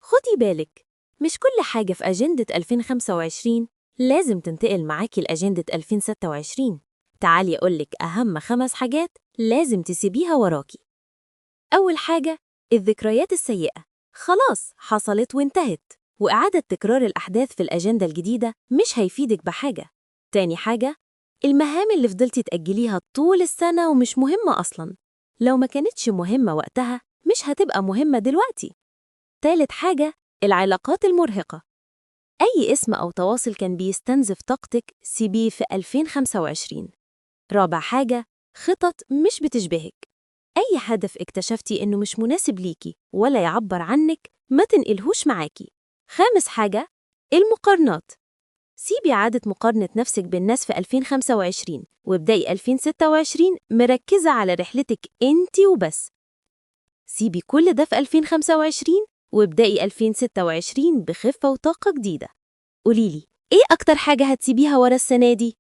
خدي بالك، مش كل حاجة في أجندة 2025 لازم تنتقل معاكي لأجندة 2026. تعالي أقولك أهم 5 حاجات لازم تسيبيها وراكي. أول حاجة، الذكريات السيئة خلاص حصلت وانتهت، وإعادة تكرار الأحداث في الأجندة الجديدة مش هيفيدك بحاجة. تاني حاجة، المهام اللي فضلتي تأجليها طول السنة ومش مهمة أصلاً، لو ما كانتش مهمة وقتها مش هتبقى مهمة دلوقتي. تالت حاجة، العلاقات المرهقة، أي اسم أو تواصل كان بيستنزف طاقتك سيبيه في 2025. رابع حاجة، خطط مش بتشبهك، أي هدف اكتشفتي إنه مش مناسب ليكي ولا يعبر عنك ما تنقلهوش معاكي. خامس حاجة، المقارنات، سيبي عادة مقارنة نفسك بالناس في 2025 وابدأي 2026 مركزة على رحلتك انتي وبس. سيبي كل ده في 2025 وابدأي 2026 بخفة وطاقة جديدة. قوليلي إيه أكتر حاجة هتسيبيها ورا السنة دي؟